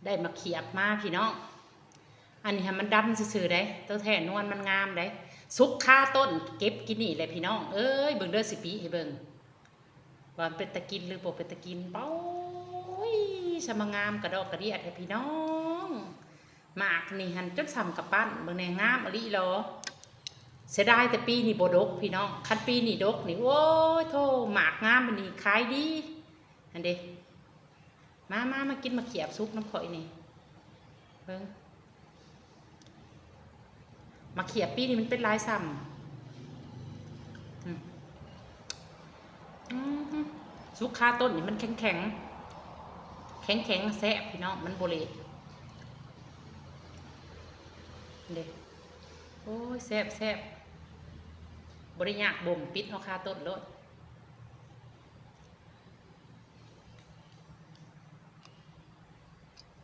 ໄດ້ໝາກຂຽບມາພີ່ນ້ອງ ອັນນີ້ຫັ້ນມັນດຳຊື່ໆເດ້ ໂຕແທ້ນວນມັນງາມເດ້ ສຸກຄາຕົ້ນ ເກັບກິນນີ້ແຫຼະພີ່ນ້ອງເອີຍ. ເບິ່ງເດີ ຊິປີ້ໃຫ້ເບິ່ງ ວ່າມັນເປັນຕາກິນຫຼືບໍ່ເປັນຕາກິນ. ໂອ້ຍ ຊ່ຳມາງາມກະດອກກະເດຍແທ້ພີ່ນ້ອງ. ໝາກນີ້ຫັ້ນຈົນສ່ຳກຳປັ້ນ ເບິ່ງແດ່ ງາມອີ່ຫຼີຫຼໍ. ເສຍດາຍແຕ່ປີນີ້ບໍ່ດົກພີ່ນ້ອງ ຄັນປີນີ້ດົກນີ້ ໂອ້ຍໂທ້ ໝາກງາມປານນີ້ຂາຍດີຫັ້ນເດ. ມາ ມາ ມາກິນໝາກຂຽບສຸກນຳຂ້ອຍນີ້ ເບິ່ງ ໝາກຂຽບປີນີ້ມັນເປັນຫຼາຍຊ່ຳ ອືມ ອືມ ສຸກຄາຕົ້ນນີ້ມັນແຂງໆ ແຂງໆ ແຊບພີ່ນ້ອງ ມັນບໍ່ເລະເດ້. ໂອ້ຍ ແຊບໆ ບໍ່ໄດ້ຍາກບົ່ມ ປິດເອົາຄາຕົ້ນໂລດ.